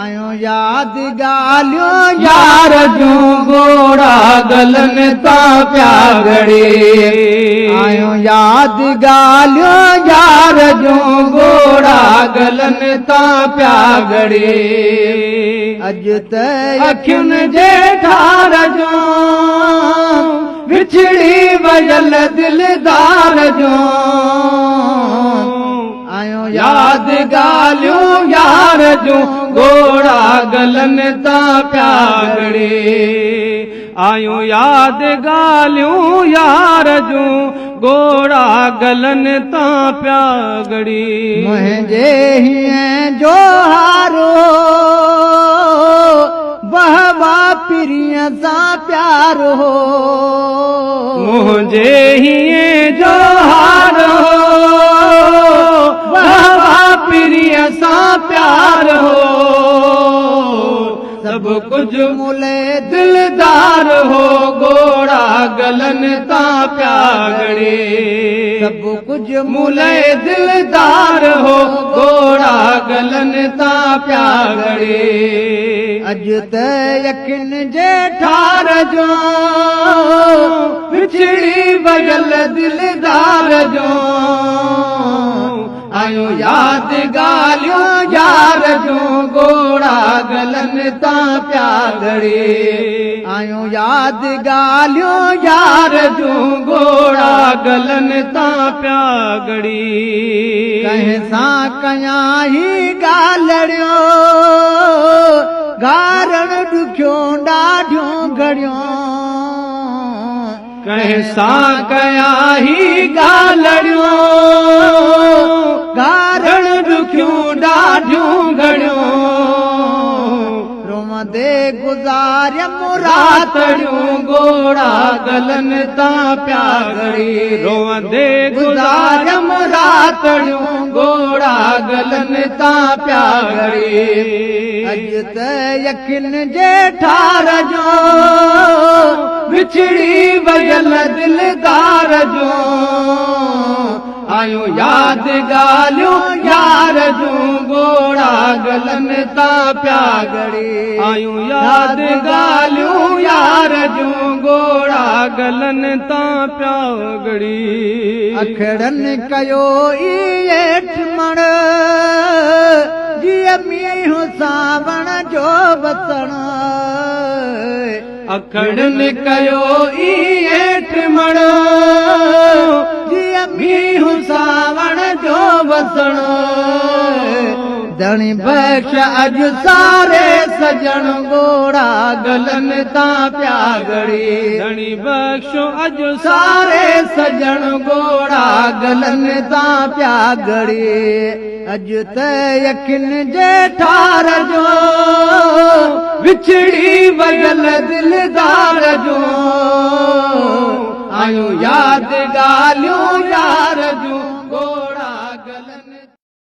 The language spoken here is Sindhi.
آيون ياد ڳالهيون يار جون ڳوڙها ڳلن تان پيا ڳڙي. آيون ياد ڳالهيون يار جون ڳوڙها ڳلن تان پيا ڳڙي. اڄ ته اکين جي ٺار جو وڇڙي ويل دلدار جو. آيون ياد ڳالهيون يار جون ڳوڙها ڳلن تان پيا ڳڙي. آيون ياد ڳالهيون يار جون ڳوڙها ڳلن تان پيا ڳڙي. منهنجي هينئين جو هارو وهوا پرينء سان پيار هو. منهنجي هينئين جو هارو وهوا پرينء سان پيار هو. سڀ ڪجهه مون لئه دلدار هو ڳوڙها ڳلن تان پيا ڳڙي. سڀ ڪجهه مون لئه دلدار هو ڳوڙها ڳلن تان پيا ڳڙي. اڄ ته اکين جي ٺار جو وڇڙي ويل دلدار جو. آيون ياد ڳالهيون يار جون ڳوڙها ڳلن تان پيا ڳڙي. آيون ياد ڳالهيون يار جون ڳوڙها ڳلن تان پيا ڳڙي. ڪنهن سان ڪيان هي ڳالهڙيون گارڻ ڏکيو ڏاڍيون گهڙيون. ڪنهن سان ڪيان هي ڳالهڙيون گارڻ ڏکيون ڏاڍيون گهڙيون. روئندي گذاريم راتڙيون ڳوڙها ڳلن تان پيا ڳڙي. روئندي گذاريم راتڙيون ڳوڙها ڳلن تان پيا ڳڙي. اڄ ته اکين جي ٺار جو وڇڙي ويل دلدار جو. آيون ياد ڳالهيون يار جون ڳوڙها ڳلن تان پيا ڳڙي. آيون ياد ڳالهيون يار جون ڳوڙها ڳلن تان پيا ڳڙي. اکڙن ڪيو ايٺ مڻ جيئن مينهن سانوڻ جو وسڻ. اکڙن ڪيو ايٺ مڻ جيئن مينهن سانوڻ جو وسڻ. ڌڻي بخش اڄ ساري سڄڻ ڳوڙها ڳلن تان پيا ڳڙي. ڌڻي بخش اڄ ساري سڄڻ ڳوڙها ڳلن تان پيا ڳڙي. اڄ ته اکين جي ٺار جو وڇڙي ويل دلدار جو.